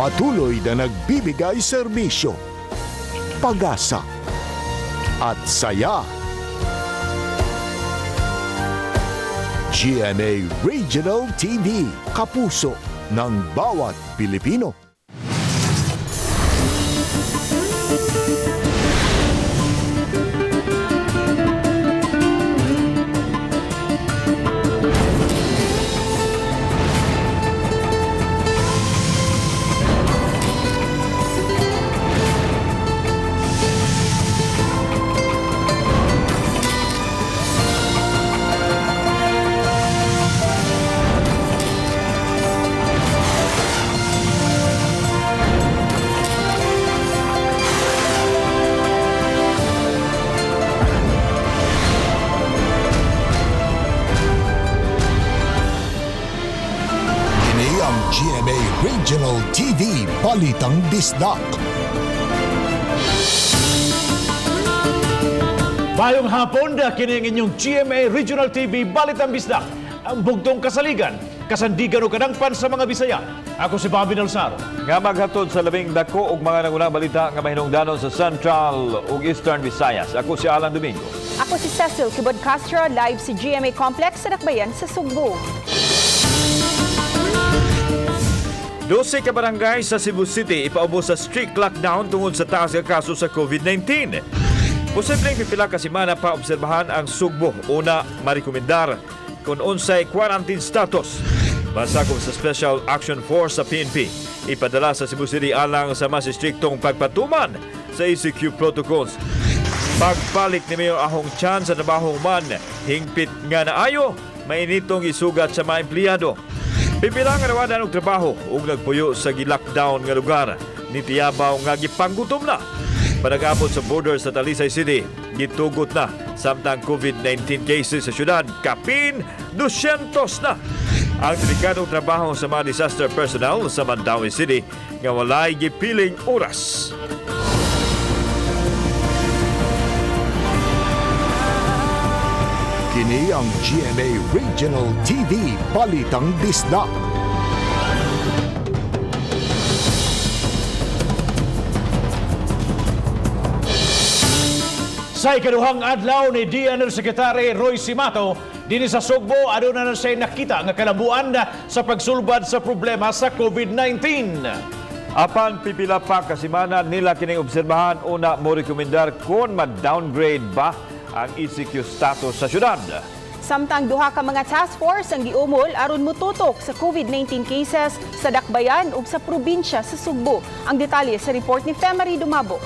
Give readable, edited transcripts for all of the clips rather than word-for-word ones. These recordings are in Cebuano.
Patuloy na nagbibigay serbisyo, pag-asa at saya. GMA Regional TV, kapuso ng bawat Pilipino. Kini ang GMA Regional TV Balitang Bisdak. Bayong hapon na kini ang inyong GMA Regional TV Balitang Bisdak. Ang bugtong kasaligan, kasandigan o kadangpan sa mga Bisaya. Ako si Bobby Nalsaro. Nga maghatod sa labing dako og mga nangunang balita nga mahinungdanon sa Central ug Eastern Visayas. Ako si Alan Domingo. Ako si Cecil Kibod Castro, live sa GMA Complex sa Dakbayan sa Sugbo. 12 ka barangay sa Cebu City ipaubos sa strict lockdown tungod sa taas nga kaso sa COVID-19. Posibleng pipila ka semana pa obserbahan ang Sugbo. Una, marekomendar kung unsay quarantine status. Masakop sa Special Action Force sa PNP. Ipadala sa Cebu City alang sa mas istriktong pagpatuman sa ECQ protocols. Pagbalik ni Mayor Ahong Chan sa trabahong man, hingpit nga naayo, mainitong isugat sa mga empleyado. Pipila nga nawadan og trabaho ug nagpuyo sa gi-lockdown nga lugar. Nitiyabaw nga gipanggutom na. Panag-abot sa border sa Talisay City, gitugot na samtang COVID-19 cases sa syudad, kapin 200 na. Ang delikadong trabaho sa mga disaster personnel sa Mandaue City nga walay gipiling oras. Kini ang GMA Regional TV Balitang Bisdak. Sa ikaduhang adlaw ni DNR Secretary Roy Simato, dinhi sa Sugbo, aduna na siya nakita nga kalambuan na sa pagsulbad sa problema sa COVID-19. Apan pipila pa kasimana nila kining obserbahan, una mo rekomendar kung ma-downgrade ba ang ECQ status sa syudad. Samtang duha ka mga task force ang giumol aron mututok sa COVID-19 cases sa Dakbayan ug sa probinsya sa Sugbo. Ang detalye sa report ni Femary Dumabo.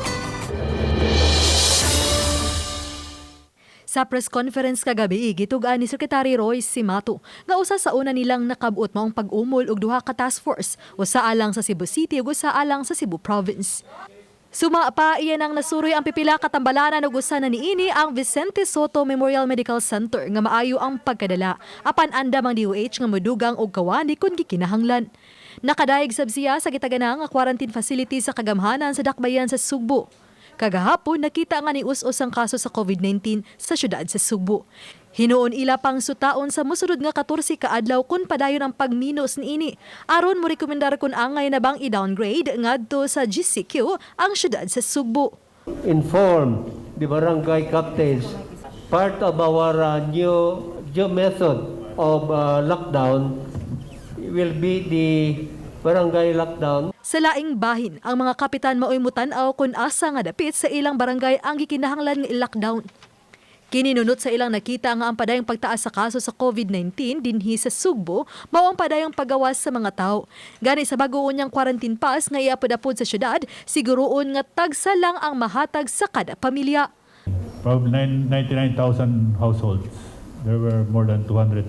Sa press conference kagabi, gitug-an ni Secretary Roy Simato nga usa sa una nilang nakabot maong pag-umol og duha ka task force, usa alang sa Cebu City ug usa alang sa Cebu Province. Suma pa iyan ang nasuroy ang pipila ka tambalanan ug usa na niini ang Vicente Soto Memorial Medical Center nga maayo ang pagkadala. Apan andam ang DOH nga modugang og kawani kun gikinahanglan. Nakadayeg sab siya sa gitagana nga quarantine facility sa kagamhanan sa Dakbayan sa Sugbo. Kagahapon, nakita nga ni us-us ang kaso sa COVID-19 sa syudad sa Sugbo. Hinuon ila pang sutaon sa musunod nga 14 ka adlaw kun padayon ang pagminos niini. Aron mo rekomendar kun angay na bang i-downgrade ngadto sa GCQ ang syudad sa Sugbo. Inform the barangay captains, part of our new method of lockdown will be the barangay lockdown. Sa laing bahin, ang mga kapitan maoy mutan-aw kun asa nga dapit sa ilang barangay ang gikinahanglan nga i-lockdown. Kininunot sa ilang nakita nga ang padayong pagtaas sa kaso sa COVID-19 dinhi sa Sugbo, mao ang padayong pagawas sa mga tao. Gani sa bago niyang quarantine pass nga iapod-apod sa syudad, siguroon nga tagsa lang ang mahatag sa kada pamilya. Probably 99,000 households. There were more than 200,000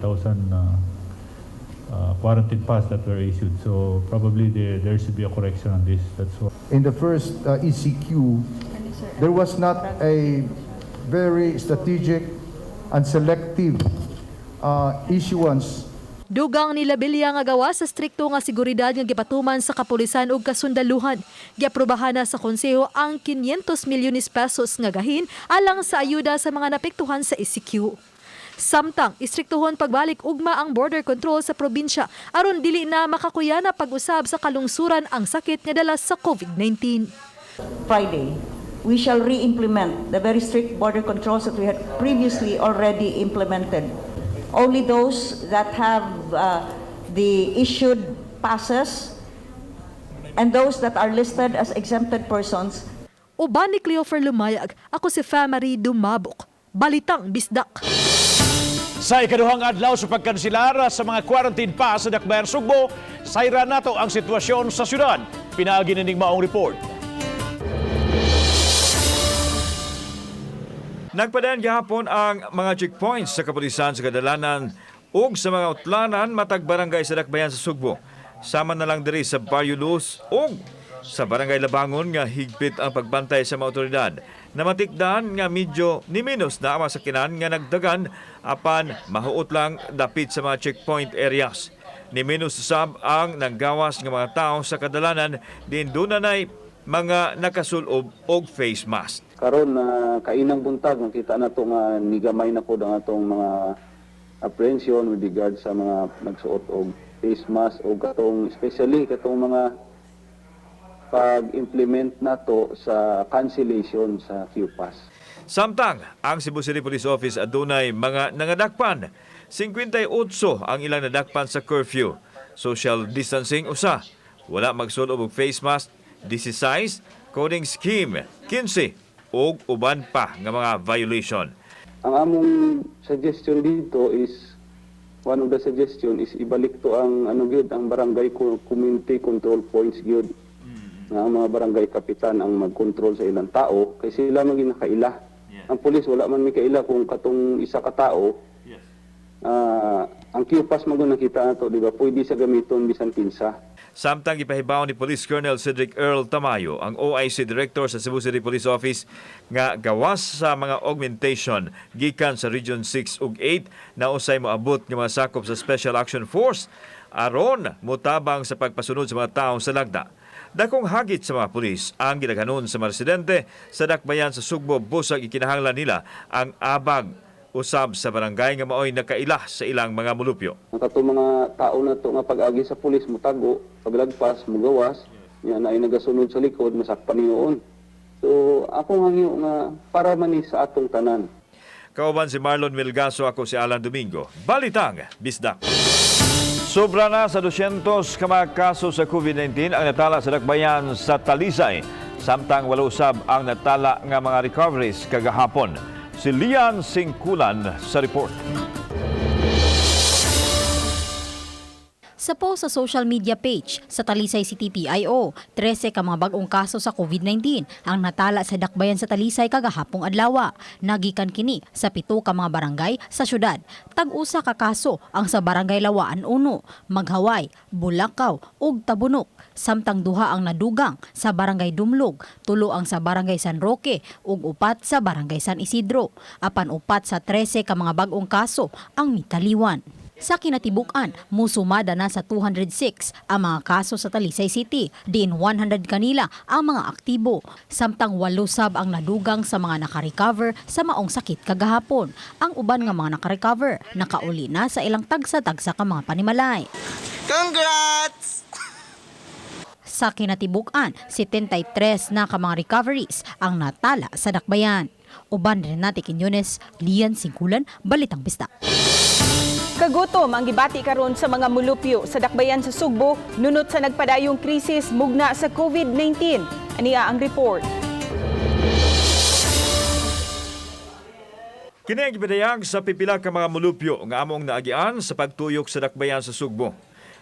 quarantine pass that were issued. So probably there should be a correction on this. That's why. In the first ECQ, there was not a very strategic and selective issuance. Dugang nilabilya nga gawa sa strikto nga seguridad nga gipatuman sa kapulisan ug kasundaluhan. Giaprobahan na sa konseho ang 500 milyones pesos nga gahin alang sa ayuda sa mga napektuhan sa ECQ. Samtang istriktuhon pagbalik ugma ang border control sa probinsya aron dili na makakuyana pag-usab sa kalungsuran ang sakit nga dala sa COVID-19. Friday, we shall re-implement the very strict border controls that we had previously already implemented. Only those that have the issued passes and those that are listed as exempted persons. Uban ni Cleofer Lumayag, ako si Famary Dumabok. Balitang Bisdak. Sa ikaduhang adlaw sa pagkansilar sa mga quarantine pass sa Dakbayan Sugbo, sayra nato ang sitwasyon sa syudad. Pinaagi nining maong report. Nagpadayon gihapon ang mga checkpoints sa kapulisan sa kadalanan ug sa mga utlanan matag barangay sa Dakbayan sa Sugbo. Sama na lang diri sa Barrio Luz ug sa Barangay Labangon nga higpit ang pagbantay sa mga otoridad. Namatikdan nga medyo ni minus na ang mga sakinan nga nagdagan apan mahuot lang dapit sa mga checkpoint areas. Ni minus sab ang nanggawas nga mga tao sa kadalanan din dunanay mga nakasulob og face mask. Karon na kainang buntag nakita na to nga nigamay na pod ang atong mga apprehension with regard sa mga nagsuot og face mask o katong especially katong mga pag-implement nato sa cancellation sa QPass. Samtang, ang Cebu City Police Office adunay mga nangadakpan. 58 ang ilang nadakpan sa curfew. Social distancing usa. Wala magsulob og face mask, 16, coding scheme 15 ug uban pa nga mga violation. Ang among suggestion dito is, one of the suggestion is ibalik to ang ano gyud, ang barangay community control points gyud. Nga ang mga barangay kapitan ang magkontrol sa ilang tao kay sila man gyud nakaila. Ang pulis wala man may kaila kung katong isa ka tao. Ang QPass man gyud nakita nato, di ba? Pwede sa gamiton bisan kinsa. Samtang gipahibaw ni Police Colonel Cedric Earl Tamayo, ang OIC Director sa Cebu City Police Office, nga gawas sa mga augmentation gikan sa Region 6 ug 8 na usay moabot nga mga sakop sa Special Action Force aron motabang sa pagpasunod sa mga tawo sa lagda. Dakong hagit sa mga pulis ang gidaghanon sa mga residente sa dakbayan sa Sugbo busag ikinahanglan nila ang abag usab sa barangay nga maoy nakaila sa ilang mga mulupyo. Ang katong mga tao na to nga pag-agi sa pulis mutago, paglagpas, mugawas, nya na ay nagasunod sa likod, masakpan niyoon. So akong hangyo nga para man ni sa atong tanan. Kauban si Marlon Milgaso, ako si Alan Domingo. Balitang Bisdak. Sobra na sa 200 ka mga kaso sa COVID-19 ang natala sa dakbayan sa Talisay. Samtang walo usab ang natala nga mga recoveries kagahapon. Si Lian Singkulan sa report. Sa post sa social media page sa Talisay City PIO, 13 ka mga bag-ong kaso sa COVID-19 ang natala sa dakbayan sa Talisay kagahapong adlaw. Nagikan kini sa 7 ka mga barangay sa syudad. Tag-usa ka kaso ang sa Barangay Lawaan 1, Maghaway, Bulakaw ug Tabunok. Samtang 2 ang nadugang sa Barangay Dumlog, 3 ang sa Barangay San Roque ug 4 sa Barangay San Isidro. Apan 4 sa 13 ka mga bag-ong kaso ang mitaliwan. Sa kinatibuk-an, musumada na sa 206 ang mga kaso sa Talisay City, diin 100 kanila ang mga aktibo. Samtang 8 sab ang nadugang sa mga nakarecover sa maong sakit kagahapon. Ang uban nga mga nakarecover, nakauli na sa ilang tagsa-tagsa ka mga panimalay. Congrats! Sa kinatibuk-an, 73 na ka mga recoveries ang natala sa dakbayan. Uban Renate Quiñones, Lian Singkulan, Balitang Bisdak. Kagutom ang gibati karon sa mga mulupyo sa dakbayan sa Sugbo nunot sa nagpadayong krisis mugna sa COVID-19. Aniya ang report. Kini ang gipidayag sa pipila ka mga mulupyo nga among naagian sa pagtuyok sa dakbayan sa Sugbo.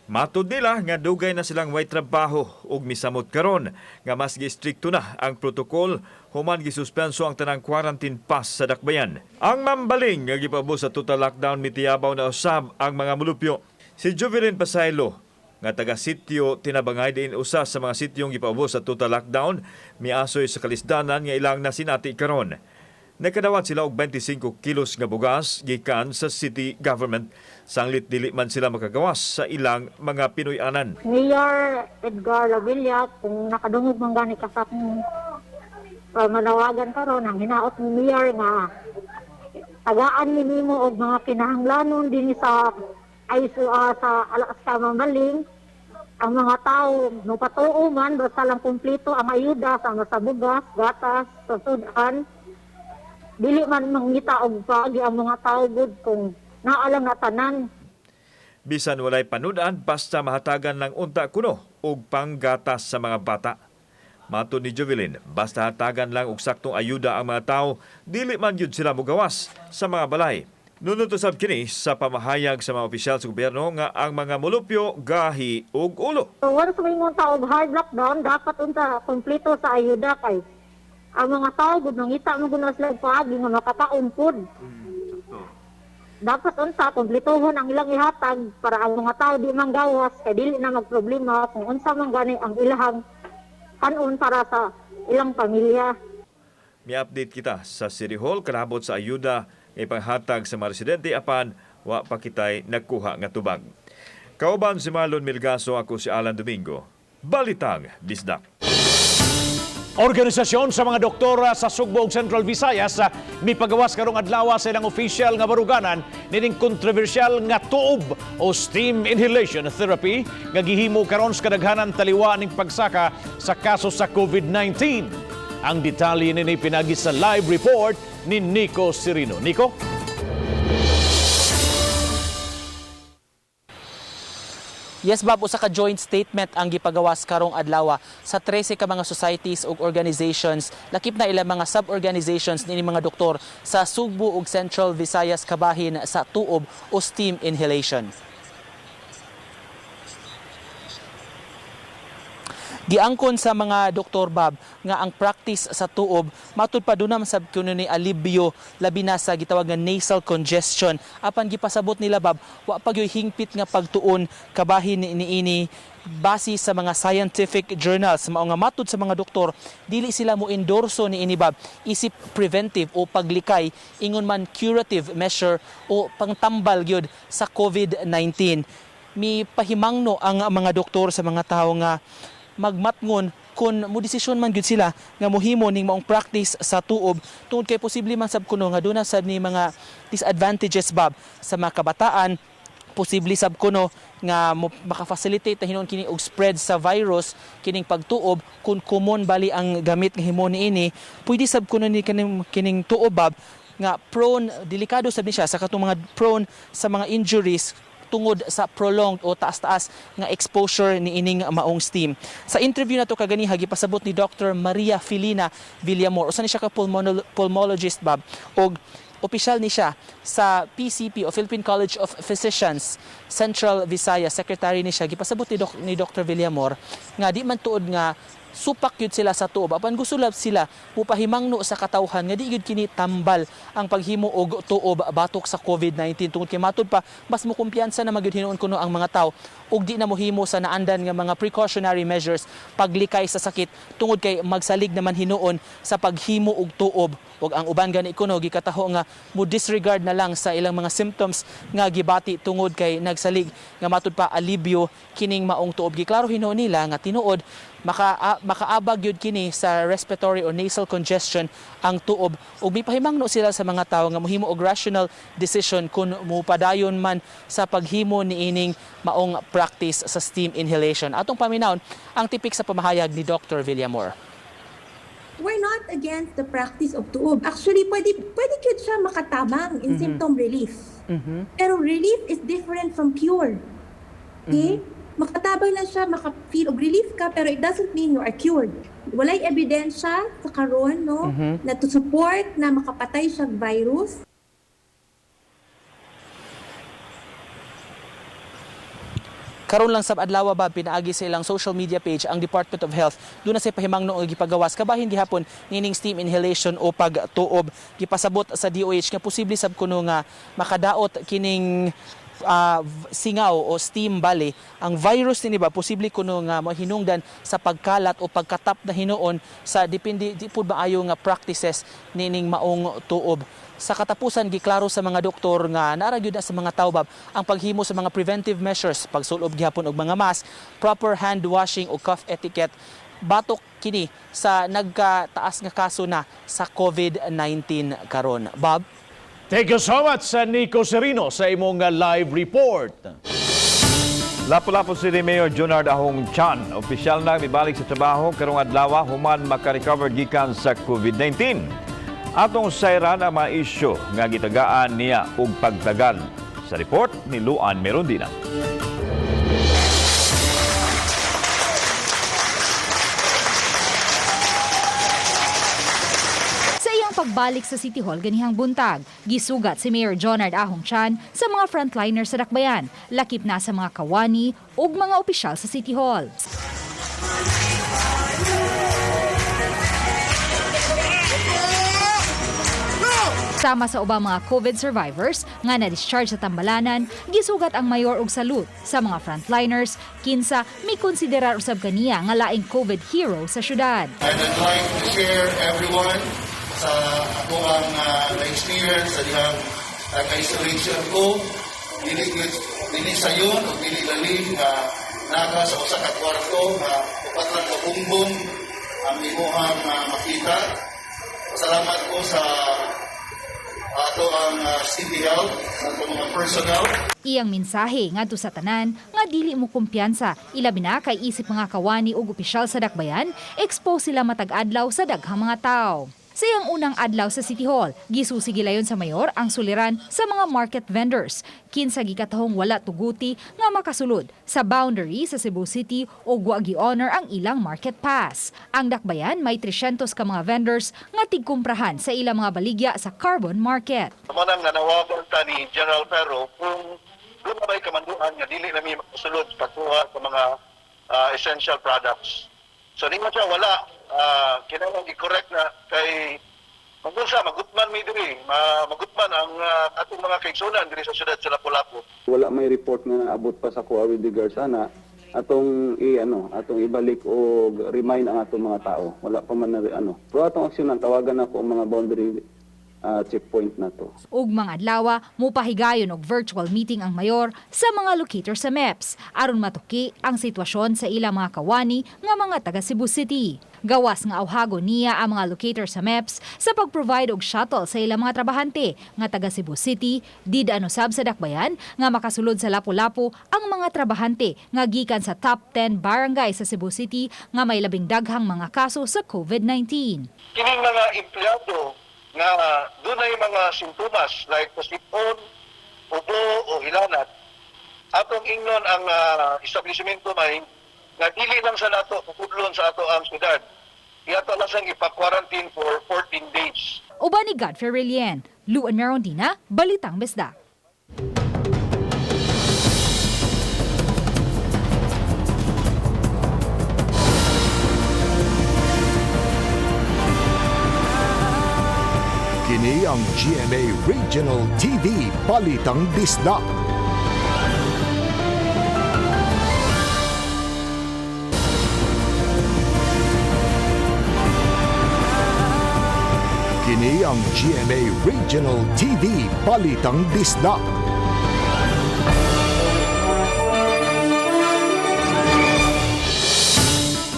Matod nila nga dugay na silang way trabaho ug misamot karon nga mas gistrikto na ang protokol human gisuspenso ang tanang quarantine pass sa dakbayan. Ang mambaling nga gipaubos sa total lockdown mitiyabaw na usab ang mga mulupyo. Si Juvelin Pasaylo nga taga sitio Tinabangay diin usa sa mga sityong gipaubos sa total lockdown miasoy sa kalisdanan nga ilang nasinati karon. Nakadawat sila og 25 kilos nga bugas gikan sa city government sanglit dili man sila makagawas sa ilang mga Pinoy-anan. Mayor Edgar Lavilla, kung nakadungog man gani ka sa akong pamanawagan karon, ang hinaot ni Mayor nga Tagaan mi nimo og mga kinahanglanon dinhi sa ay sa sa mamaling ang mga tao no patuo man basta lang kumpleto ang ayuda sa bugas, gatas, sa sudan. Dili man mangita og paagi ang mga tao gud kung naa lang na tanan. Bisan walay panudan, basta mahatagan lang unta kuno og panggatas sa mga bata. Matod ni Jovelyn, basta hatagan lang og saktong ayuda ang mga tao, dili man gyud sila mogawas sa mga balay. Nunot usab kini sa pamahayag sa mga opisyal sa gobyerno nga ang mga molupyo gahi og ulo. So once moingon ta og hard lockdown, dapat unta kumpleto sa ayuda kay ang mga tao gud mangita mo gud na sila og paagi nga makakaon pud. Dapat unta kumpletohon ang ilang ihatag para ang mga tao di manggawas kay dili na magproblema kung unsa man gani ang ilahang kanon para sa ilang pamilya. Mi-update kita sa City Hall kanabot sa ayuda nga ipanghatag sa mga residente apan wa pa kitay nagkuha nga tubag. Kauban si Marlon Milgaso, ako si Alan Domingo. Balitang Bisdak. Organisasyon sa mga doktora sa Sugbo ug Central Visayas mipagawas karong adlaw sa ilang official nga baruganan nining kontrobersyal nga tuob o steam inhalation therapy nga gihimo karon sa kadaghanan taliwa ning pagsaka sa kaso sa COVID-19. Ang detalye nini pinagi sa live report ni Nico Serino. Nico? Yes, Bob, usa ka joint statement ang gipagawas karong adlaw sa 13 ka mga societies ug organizations, lakip na ilang mga sub-organizations niini mga doktor sa Sugbo ug Central Visayas kabahin sa tuob o steam inhalation. Giangkon sa mga doktor, Bob, nga ang practice sa tuob matud pa dunam sab kuno ni alibyo labi na sa gitawag nga nasal congestion, apan gipasabot nila, Bob, wa pa gyoy hingpit nga pagtuon kabahin niini base sa mga scientific journals. Mao nga matud sa mga doktor, dili sila mo endorso niini, Bob, isip preventive o paglikay, ingon man curative measure o pangtambal gyud sa COVID-19. Mi pahimangno ang mga doktor sa mga tawo nga magmatngon kung mo desisyon man gyud sila nga mohimo ning maong practice sa tuob, tungod kay posible man sab kuno nga duna sad ni mga disadvantages, Bob, sa mga kabataan. Posible sab kuno nga maka-facilitate na hinuon kini og spread sa virus kining pagtuob kung common bali ang gamit nga himo niini. Pwede sab kuno ni kining tuob, Bob, nga prone, delikado sab ni siya sa katong mga prone sa mga injuries tungod sa prolonged o taas-taas nga exposure ni ining maong steam. Sa interview na to kaganiha, gipasabot ni Dr. Maria Felina Villamor, usa ni siya ka pulmonologist, Bob, og opisyal ni siya sa PCP o Philippine College of Physicians Central Visayas, secretary ni siya. Gipasabot ni Dr. Villamor nga di man tuod nga supak yun sila sa tuob, apan gusto lang sila mupahimangno sa katawhan nga di yun kini tambal ang paghimo og tuob batok sa COVID-19, tungod kay matud pa mas mukumpiyansa na magyud hinuon kuno ang mga tawo ug di na mohimo sa naandan nga mga precautionary measures paglikay sa sakit, tungod kay magsalig naman hinuon sa paghimo og tuob. Ug ang uban gani kuno gikataho nga mo disregard na lang sa ilang mga symptoms nga gibati tungod kay nagsalig nga matud pa alibyo kining maong tuob. Giklaro hinuon nila nga tinuod makaabag yun kini sa respiratory or nasal congestion ang tuob, ug mipahimangno sila sa mga tawo nga mohimo og rational decision kung mupadayon man sa paghimo niining maong practice sa steam inhalation. Atong paminawon ang tipik sa pamahayag ni Dr. Villamor. We're not against the practice of tuob. Actually, pwede gyud siya makatabang in symptom relief. Pero relief is different from cure. Okay? Makatabang lang siya, maka-feel of relief ka, pero it doesn't mean you are cured. Walay ebidensya sa karon, no, na to support na makapatay siya virus. Karon lang sab adlaw, Bob, pinaagi sa ilang social media page ang Department of Health. Doon na sa pahimangno ang gipagawas kabahin gihapon nining steam inhalation o pagtuob. Gipasabot sa DOH nga posible sab kuno nga makadaot kining singaw o steam bali ang virus ni ba, posible kuno nga mahinungdan sa pagkalat o pagkatap na hinuon sa depende di pud maayo nga practices nining maong tuob. Sa katapusan, giklaro sa mga doktor nga naara gyud na sa mga tawo, Bob, ang paghimo sa mga preventive measures, pagsulob gihapon og mga mask, proper hand washing o cough etiquette, batok kini sa nagkataas nga kaso na sa COVID-19 karon. Bob? Thank you so much sa Nico Serino sa imong live report. Lapu-Lapu City Mayor Junard Ahong Chan opisyal na mibalik sa trabaho karong adlaw human makarecover gikan sa COVID-19. Atong sayran ang mga isyu nga gitagaan niya og pagtagal. Sa report ni Luan Merondina. Sa iyang pagbalik sa City Hall ganihang buntag, gisugat si Mayor Jonard Ahong Chan sa mga frontliner sa Dakbayan, lakip na sa mga kawani ug mga opisyal sa City Hall. Sama sa ubang mga COVID survivors nga na-discharge sa Tambalanan, gisugat ang mayor og salute sa mga frontliners kinsa mikonsiderar usab kaniya nga laing COVID hero sa syudad. And I'd like to share everyone sa ako ang na-experience sa dihang nag-isolation ko. Dili sayon o dili lalim nga naka sa usa ka kwarto nga upat lang ka bumbong ang imuhang makita. Salamat ko sa ato ang City Health, sa atong mga personnel. Iyang mensahe ngadto sa tanan nga dili mo kumpiyansa, ilabi na kay isip mga kawani ug opisyal sa Dakbayan, expose sila matag adlaw sa daghang mga tawo. Sa iyang unang adlaw sa City Hall, gisusi gilayon sa mayor ang suliran sa mga market vendors. Kinsa gikatahong wala tuguti nga makasulod sa boundary sa Cebu City o wa gi-honor ang ilang market pass. Ang Dakbayan may 300 ka mga vendors nga tigkumprahan sa ilang mga baligya sa carbon market. Mao nang nanawagan ta ni General Ferro kung doon na ba'y kamanduan nga dili nami makasulod pagkuha sa mga essential products. So di man siya wala, kinahanglan i-correct na kay magunsa magutman mi diri, magutman ang atong mga kaigsunan diri sa syudad sa Lapu-Lapu. Wala may report nga naabot pa sa kuha with regards ana atong i ano atong ibalik o remind ang atong mga tao. Wala pa man na ano. Pero atong aksyonan, tawagan ako ang mga boundary checkpoint na to. Ug mga adlawa, mupahigayon og virtual meeting ang mayor sa mga locator sa MEPS aron matuki ang sitwasyon sa ilang mga kawani nga mga taga Cebu City. Gawas nga awhago niya ang mga locator sa MEPS sa pag-provide og shuttle sa ilang mga trabahante nga taga Cebu City, did-an usab sa Dakbayan nga makasulod sa Lapu-Lapu ang mga trabahante nga gikan sa top 10 barangay sa Cebu City nga may labing daghang mga kaso sa COVID-19. Kining mga empleyado nga dunay mga sintomas like pasipon, ubo o hilanat, atong ingnon ang establishmento may nga dili lang sa nato pupudlon sa ato ang syudad. Iyato lang siyang ipa-quarantine for 14 days. Uban ni Godfrey Relien, Luan Merondina, Balitang Bisdak. Kini ang GMA Regional TV Balitang Bisdak. Kini ang GMA Regional TV Balitang Bisdak.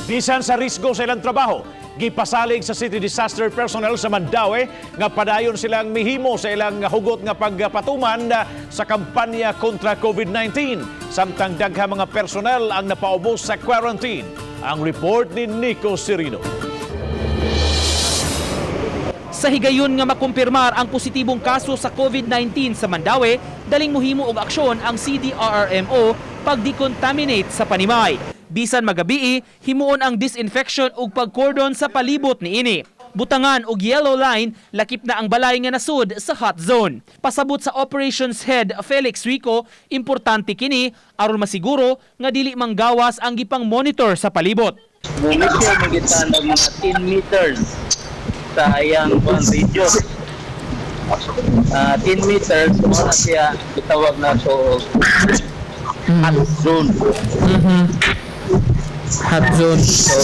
Bisan sa risgo sa ilang trabaho, gipasalig sa City Disaster Personnel sa Mandaue nga padayon silang mihimo sa ilang hugot nga pagpatuman sa kampanya kontra COVID-19. Samtang daghang mga personnel ang napaubos sa quarantine. Ang report ni Nico Serino. Sa higayon nga makumpirmar ang positibong kaso sa COVID-19 sa Mandaue, daling muhimo og aksyon ang CDRRMO pag-decontaminate sa panimay. Bisan magabii, himuon ang disinfection ug pagkordon sa palibot niini. Butangan og yellow line, lakip na ang balay nga nasud sa hot zone. Pasabot sa Operations Head Felix Rico, importante kini aron masiguro nga dili manggawas ang gipang monitor sa palibot. Mumisyo mo kita ng mga 10 meters sa iyang one radius. 10 meters, mo na siya gitawag na so hot zone. Hot zone. So,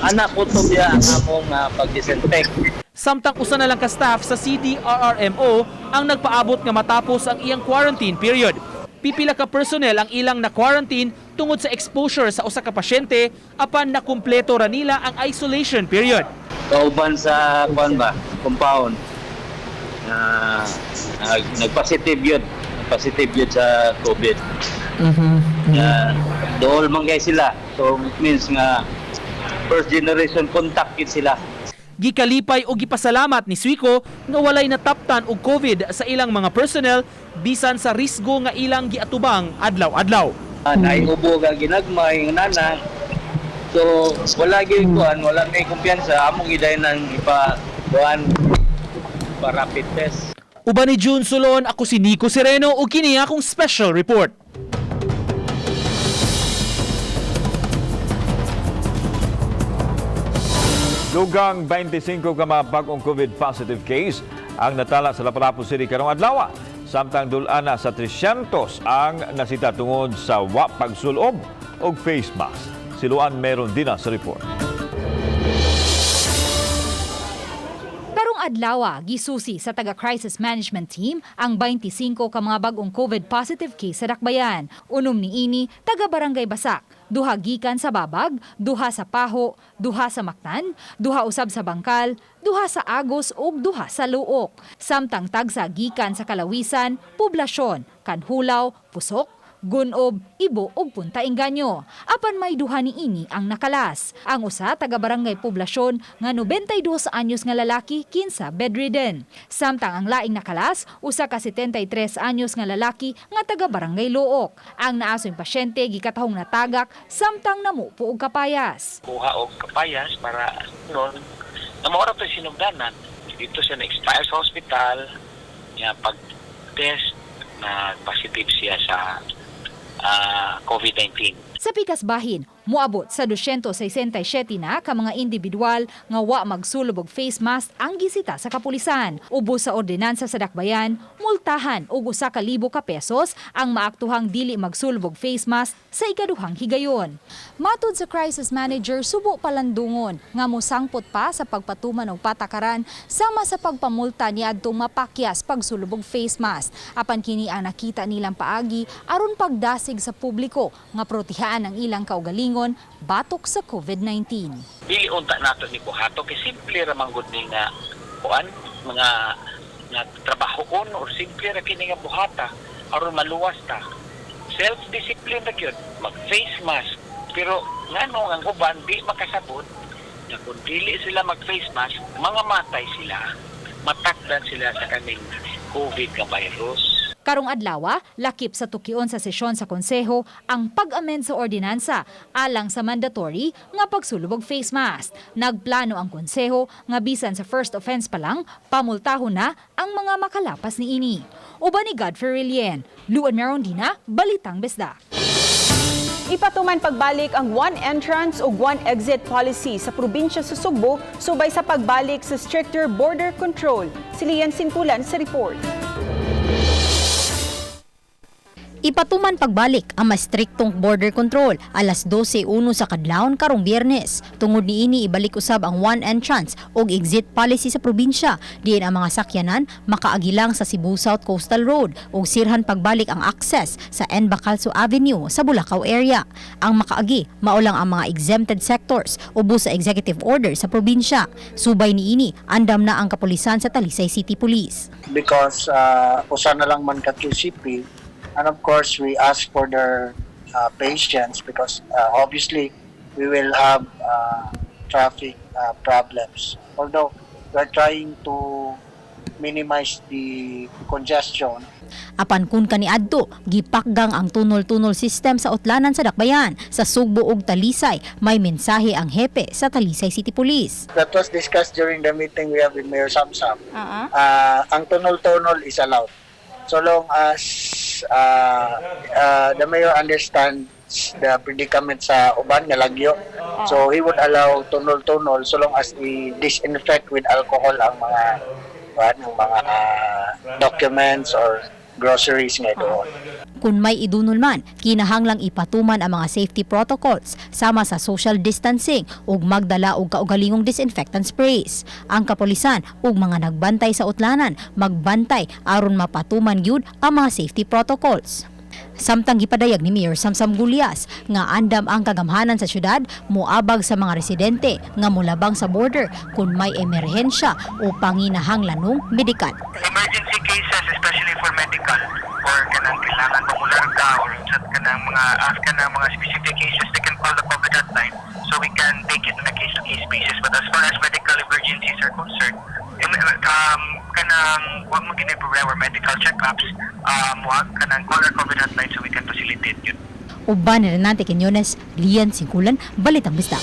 anak ko to biya ang among pag-disinfect. Samtang usa na lang ka staff sa CDRRMO ang nagpaabot nga matapos ang iyang quarantine period. Pipila ka personnel ang ilang na-quarantine tungod sa exposure sa usa ka pasyente apan nakumpleto ra nila ang isolation period. Kauban sa kuan ba, compound. Nag-positive yun. Positive yun sa COVID. Dool man kay sila. So it means nga first generation contact yun sila. Gikalipay o gipasalamat ni Suico nga walay nataptan og COVID sa ilang mga personnel bisan sa risgo nga ilang giatubang adlaw-adlaw. Naiubo ka ginagmay nga nana. So wala gyud kuan, wala may kumpiyansa among gidaynan ipa kuan pa rapid test. Uban ni June Solon, ako si Nico Sereno ug kini akong special report. Dugang 25 ka mga bag-ong COVID positive case ang natala sa Lapu-Lapu City karong adlaw. Samtang dul-ana sa 300 ang nasita tungod sa wa pagsulob og face mask. Si Luan meron din na sa report. Karong adlawa, gisusi sa taga Crisis Management Team ang 25 ka mga bag-ong COVID positive case sa Dakbayan. Unom niini taga Barangay Basak, duha gikan sa Babag, duha sa Paho, duha sa Mactan, duha usab sa Bangkal, duha sa Agos ug duha sa Looc. Samtang tagsa gikan sa Kalawisan, Poblasyon, Kanhulaw, Pusok, Gunob, Ibo ug Punta Engaño. Apan may duha niini ang nakalas. Ang usa taga Barangay Poblasyon nga 92 anyos nga lalaki kinsa bedridden. Samtang ang laing nakalas usa ka 73 anyos nga lalaki nga taga Barangay Looc. Ang naasoy pasyente gikatahong natagak samtang namupo og kapayas. Kuha og kapayas para noon na maura to sinugdanan dito siya na-expire sa hospital niya. Pag test na positive siya sa COVID-19. Sa pikas bahin, moabot sa 267 na ka mga individual nga wa magsulob og face mask ang gisita sa kapulisan. Ubos sa ordinansa sa Dakbayan, multahan og 1,000 ka pesos ang maaktuhang dili magsulob og face mask sa ikaduhang higayon. Matud sa crisis manager, subo palandungon nga mosangpot pa sa pagpatuman og patakaran sama sa pagpamulta niadtong mapakyas pagsulob og face mask. Apan kini ang nakita nilang paagi aron pagdasig sa publiko nga protehaan ang ilang kaugalingon batok sa COVID-19. Dili unta nato ni buhato kay simple ra man gud ni nga kuan mga nga trabahoon or simple ra kini nga buhata aron maluwas ta. Self discipline ra gyud, mag face mask. Pero ngano ang uban di makasabot nga kung dili sila mag face mask, mga matay sila, matakdan sila sa kaning COVID nga virus. Karong adlawa, lakip sa tukion sa sesyon sa konseho ang pag-amend sa ordinansa alang sa mandatory nga pagsulob og face mask. Nagplano ang konseho nga bisan sa first offense pa lang, pamultahon na ang mga makalapas niini. Uban ni Godfrey Relien, Luan Merondina, Balitang Bisdak. Ipatuman pagbalik ang one entrance ug one exit policy sa probinsya sa Sugbo subay sa pagbalik sa stricter border control. Si Lian Sintulan sa report. Ipatuman pagbalik ang mas striktong border control alas 12:01 sa kadlawon karong Biyernes. Tungod niini, ibalik usab ang one entrance ug exit policy sa probinsya. Diin ang mga sakyanan makaagi lang sa Cebu South Coastal Road ug sirhan pagbalik ang access sa N. Bacalso Avenue sa Bulacau area. Ang makaagi mao lang ang mga exempted sectors ubos sa executive order sa probinsya. Subay niini, andam na ang kapulisan sa Talisay City Police. Because usa na lang man ka QCP, and of course we ask for their patience because obviously we will have traffic problems, although we're trying to minimize the congestion. Apan kun kaniadto, gipakgang ang tunol-tunol system sa utlanan sa Dakbayan. Sa Sugbo ug Talisay, may mensahe ang hepe sa Talisay City Police. That was discussed during the meeting we have with Mayor Samsam. Ang tunol-tunol is allowed so long as the mayor understands the predicament sa uban nga lagyo. So he would allow tunol-tunol so long as i-disinfect with alcohol ang mga documents or groceries nga doon. Kung may idunol man, kinahanglang ipatuman ang mga safety protocols sama sa social distancing ug magdala og kaugalingong disinfectant sprays. Ang kapulisan ug mga nagbantay sa utlanan magbantay aron mapatuman gyud ang mga safety protocols. Samtang gipadayag ni Mayor Samsam Gullas nga andam ang kagamhanan sa syudad moabag sa mga residente nga molabang sa border kung may emerhensya o panginahanglanong medikal. Emergency cases, especially for medical or kanang kailangan mamularga or sa kanang mga ask kanang mga specific cases, they can call the COVID hotline so we can take it on a case-to-case basis. But as far as medical emergencies are concerned, kanang wa mo gini problema or medical checkups, wa kanang call our COVID hotline so we can facilitate yun. Uban ni Renante Quinones, Lian Singkulan, Balitang Bisdak.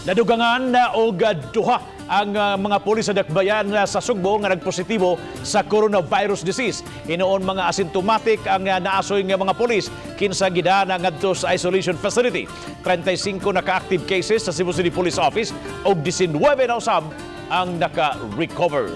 Nadugangan na og duha ang mga pulis sa dakbayan sa Sugbo nga nagpositibo sa coronavirus disease. Hinuon mga asymptomatic ang naasoy nga mga pulis kinsa gidana ngadto sa isolation facility. 35 naka-active cases sa Cebu City Police Office ug 19 na usab ang naka-recover.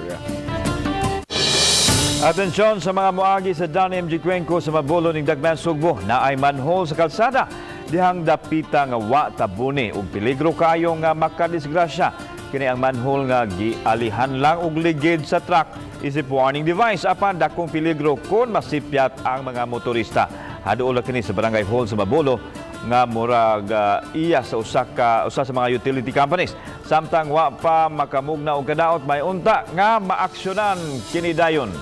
Atensyon sa mga moagi sa Danny MG Cuenco sa Mabolo ning Dakbayan Sugbo na ay manhole sa kalsada dihang dapita nga wa tabuni ug peligro kaayo nga makadisgrasya. Kini ang manhole nga gialihan lang og ligid sa truck isip warning device apan dakong peligro kon masipyat ang mga motorista. Haduol kini sa Barangay Hall sa Mabolo nga murag iya sa usa sa mga utility companies. Samtang wa pa makamugna og kadaot, may unta nga maaksyonan kini dayon.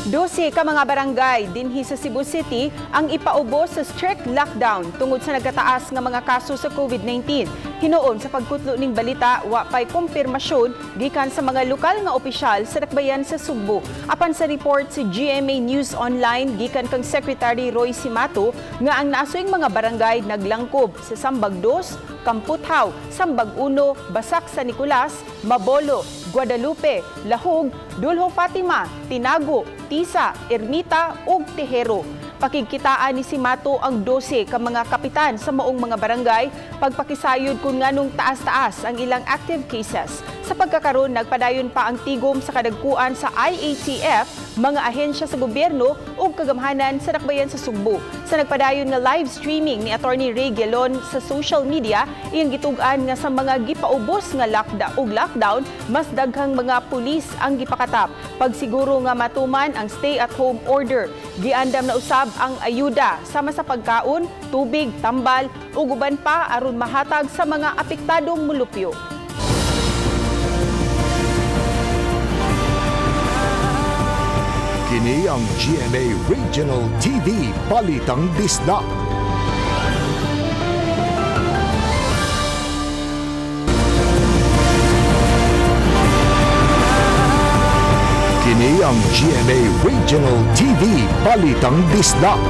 12 ka mga barangay dinhi sa Cebu City ang ipaubos sa strict lockdown tungod sa nagkataas nga mga kaso sa COVID-19. Hinuon sa pagkutlo ning balita, wa pay kumpirmasyon gikan sa mga lokal nga opisyal sa dakbayan sa Sugbo. Apan sa report sa GMA News Online gikan kang Secretary Roy Simato nga ang naasoyng mga barangay naglangkob sa Sambag 2, Kamputhaw, Sambag 1, Basak San Nicolas, Mabolo, Guadalupe, Lahug, Dulho Fatima, Tinago, Tisa, Ermita ug Tejero. Pakigkitaan ni Simato ang 12 ka mga kapitan sa maong mga barangay pagpakisayod kung nganong taas-taas ang ilang active cases. Sa pagkakaroon, nagpadayon pa ang tigom sa kadagkuan sa IATF, mga ahensya sa gobyerno ug kagamhanan sa dakbayan sa Sugbo. Sa nagpadayon nga live streaming ni Attorney Ray Gelon sa social media, iyang gitug-an nga sa mga gipaubos nga lockdown, mas daghang mga pulis ang gipakatap. Pagsiguro nga matuman ang stay-at-home order, giandam na usab ang ayuda sama sa pagkaon, tubig, tambal ug uban pa aron mahatag sa mga apektadong mulupyo. Kini ang GMA Regional TV Balitang Bisdak. Kini ang GMA Regional TV Balitang Bisdak.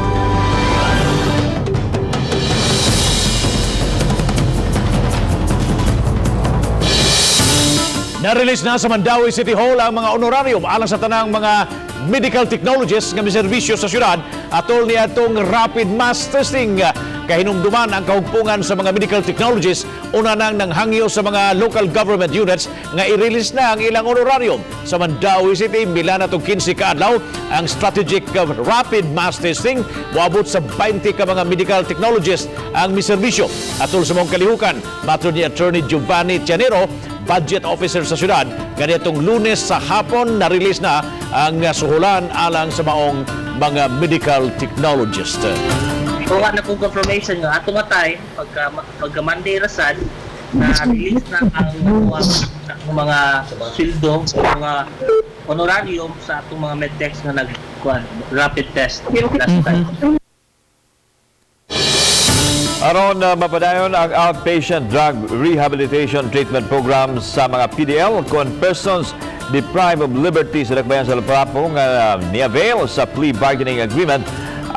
Na-release na sa Mandaue City Hall ang mga honorarium alang sa tanang mga medical technologists nga miserbisyo sa syudad atol niadtong rapid mass testing. Kahinumduman ang kahugpungan sa mga medical technologists una nang nanghangyo sa mga local government units nga i-release na ang ilang honorarium. Sa Mandaue City, mila na itong 15 kaadlaw ang strategic rapid mass testing moabot sa 20 ka mga medical technologists ang miserbisyo. Atol sa mga kalihukan, matod ni Attorney Giovanni Tianero, budget officer sa syudad, ganitong Lunes sa hapon na-release na ang suhulan alang sa maong mga medical technologist. Kuha na kong confirmation nga ato nga time pagka Monday rasad na release na ang mga sweldo o mga honorarium sa atong mga medtechs nga nag rapid test last time. Aron mapadayon ang outpatient drug rehabilitation treatment program sa mga PDL kon persons deprived of liberty sa dakbayan sa Lapu-Lapu nga ni-avail sa plea bargaining agreement,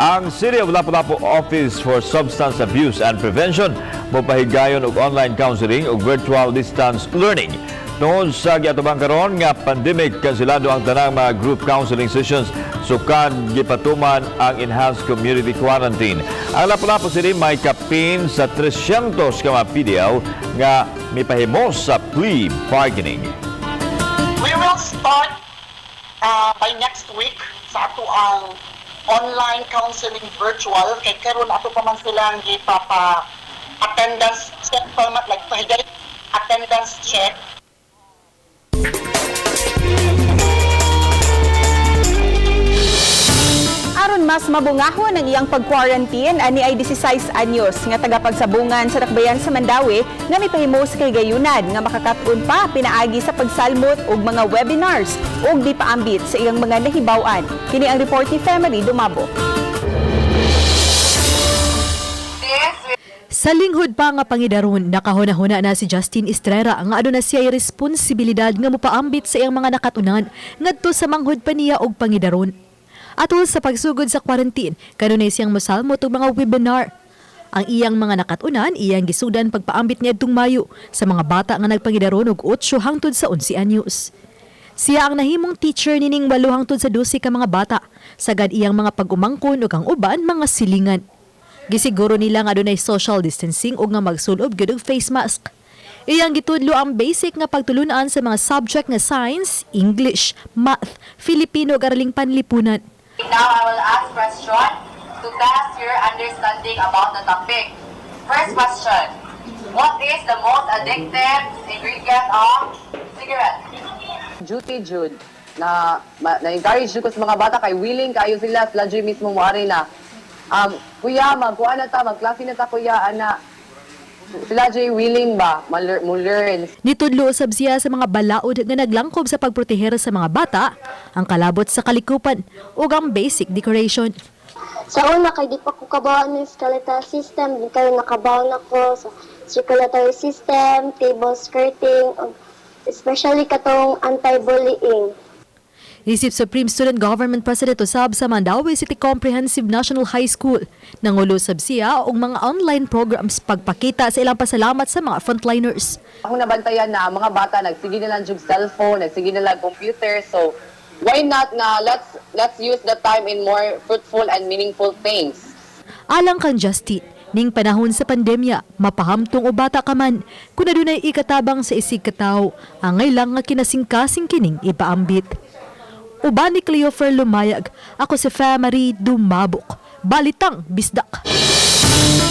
ang City of Lapu-Lapu Office for Substance Abuse and Prevention mopahigayon og online counseling ug virtual distance learning. Tungod sa giatubang karon nga pandemic, kanselado ang tanang mga group counseling sessions sukad gipatuman ang enhanced community quarantine. Ang Lapu-Lapu City may kapin sa 300 ka mga PDL nga mipahimo sa plea bargaining. We will start by next week sa ato ang online counseling virtual kay karon ato pa man silang gipapa attendance check pa man, like pahigay attendance check. Aron mas mabungahon ang iyang pag-quarantine, ani ay 16 anyos nga tagapagsabungan sa dakbayan sa Mandaue nga mipahimo sa kahigayunan nga makakat-on pa pinaagi sa pagsalmot og mga webinars ug di paambit sa iyang mga nahibaw-an. Kini ang report ni Family Dumabo. Sa linghod pa nga pangidaron, nakahuna-huna na si Justin Estrera nga aduna siya responsibilidad nga mopaambit sa iyang mga nakatunan ngadto sa manghod pa niya og pangidaron. Atol sa pagsugod sa quarantine, kanunay siyang mosalmot og mga webinar. Ang iyang mga nakatunan, iyang gisudan pagpaambit niadtong Mayo sa mga bata nga nagpangidaron og 8 hangtod sa 11 anyos. Siya ang nahimong teacher nining 8 hangtod sa 12 ka mga bata, sagad iyang mga pag-umangkon ug ang uban mga silingan. Gisiguro nila nga adunay social distancing ug nga magsulob gyud og face mask. Iyang gitudlo ang basic nga pagtulunan sa mga subject nga science, English, math, Filipino ug araling panlipunan. Now I will ask question to test your understanding about the topic. First question. What is the most addictive ingredient of cigarette? Duty jud na na-encourage jud ko sa mga bata kay willing kayo sila sila jud mismo moari na kuya, magkuan na ta, magklase na ta, kuya, ana. Sila jud willing ba mo learn. Nitudlo usab siya sa mga balaod nga naglangkob sa pagproteher sa mga bata, ang kalabot sa kalikupan ug ang basic decoration. Sa una, kay di pa ko kabaw ng skeletal system, di kayo nakabaw na ko sa circulatory system, table skirting, ug especially katong anti-bullying. Isip Supreme Student Government President usab sa Mandaue City Comprehensive National High School. Nangulo sab siya og mga online programs pagpakita sa ilang pasalamat sa mga frontliners. Akong nabantayan na ang mga bata nagsige na lang jud cellphone, nagsige na lang computer, so why not nga let's use the time in more fruitful and meaningful things. Alang kang Justin, ning panahon sa pandemya, mapahamtong o bata ka man, kung adunay ikatabang sa isig katawo, angay lang nga kinasingkasing kining ipaambit. Uban ni Cleofer Lumayag, ako si Marie Dumabok. Balitang Bisdak.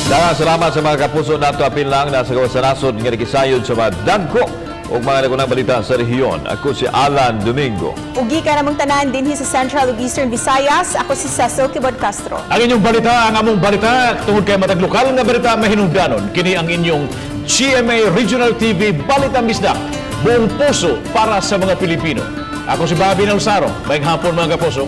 Daghang salamat sa mga kapuso nato, apil lang na sa gawas sa nasod nga nakisayod sa mga dagko ug mga nagunang balita sa rehiyon. Ako si Alan Domingo. Ugi ka namong tanan dinhi sa Central ug Eastern Visayas. Ako si Cecil Kibod Castro. Ang inyong balita, ang among balita, tungod kay matag lokal nga balita mahinungdanon, kini ang inyong GMA Regional TV Balitang Bisdak. Buong puso para sa mga Pilipino. Ako si Bobby Nalsaro. Maayong hapon, mga kapuso.